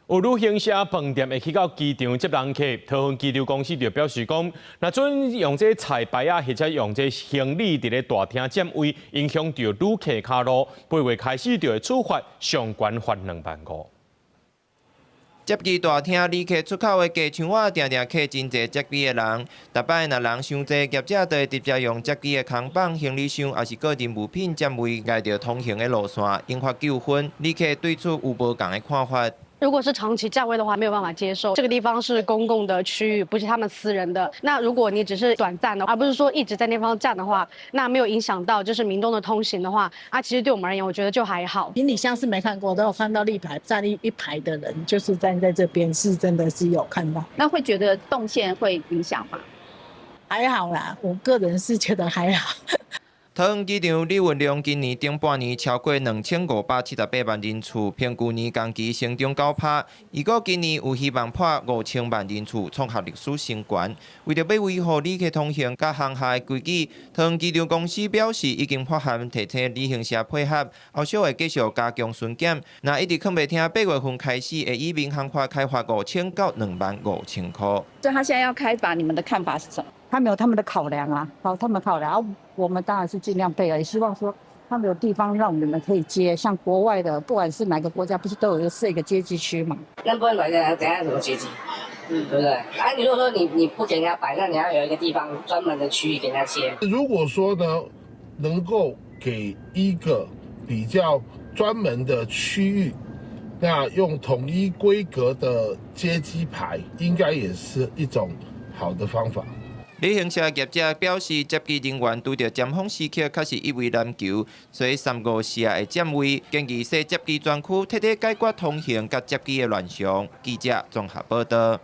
有旅行社飯店會去到機場接人客，桃園機場公司就表示講，若準用這菜牌仔或者用這行李佇咧大廳佔位，影響著旅客跤路，8月開始就會處罰上懸罰2萬5。接機大廳旅客出口的加牆仔，定定客真濟接機的人。逐擺若人傷濟，業者就會直接用接機的空板、行李箱，抑是個人物品佔位，礙著通行的路線，引發糾紛。旅客對此有無仝的看法。如果是長期佔位的話，沒有辦法接受。這個地方是公共的區域，不是他們私人的。那如果你只是短暫的，而不是說一直在那方站的話，那沒有影響到就是民眾的通行的話，啊，其實對我們而言，我覺得就還好。行李箱是沒看過，都有看到立牌站一排的人，就是站在這邊，是真的是有看到。那會覺得動線會影響嗎？還好啦，我個人是覺得還好。桃園機場旅運量今年頂半年超過2578萬人次，較舊年同期成長9%。預估今年有希望破5000萬人次，創下歷史新高。為著欲維護旅客通行佮航廈的規矩，桃園機場公司表示已經發函提醒旅行社配合，後續會繼續加強巡檢。若一直囥袂聽，8月份開始會以民航法開罰5000到2萬5千箍。所以他現在要開罰，你們的看法是什麼？他們有他們的考量啊，好，他們考量，我們當然是盡量配合，也希望說他們有地方讓我們可以接，像國外的，不管是哪個國家，不是都有一個設一個接機區嘛？那不能來等下怎麼接機？對不對？啊，你如果說你不給人家擺，那你要有一個地方專門的區域給人家接。如果說呢，能夠給一個比較專門的區域，那用統一規格的接機牌，應該也是一種好的方法。旅行社業者表示，接機人員拄著尖峰時刻，確實一位難求，所以三五四會佔位，建議設接機專區，徹底解決通行佮接機的亂象。記者綜合報導。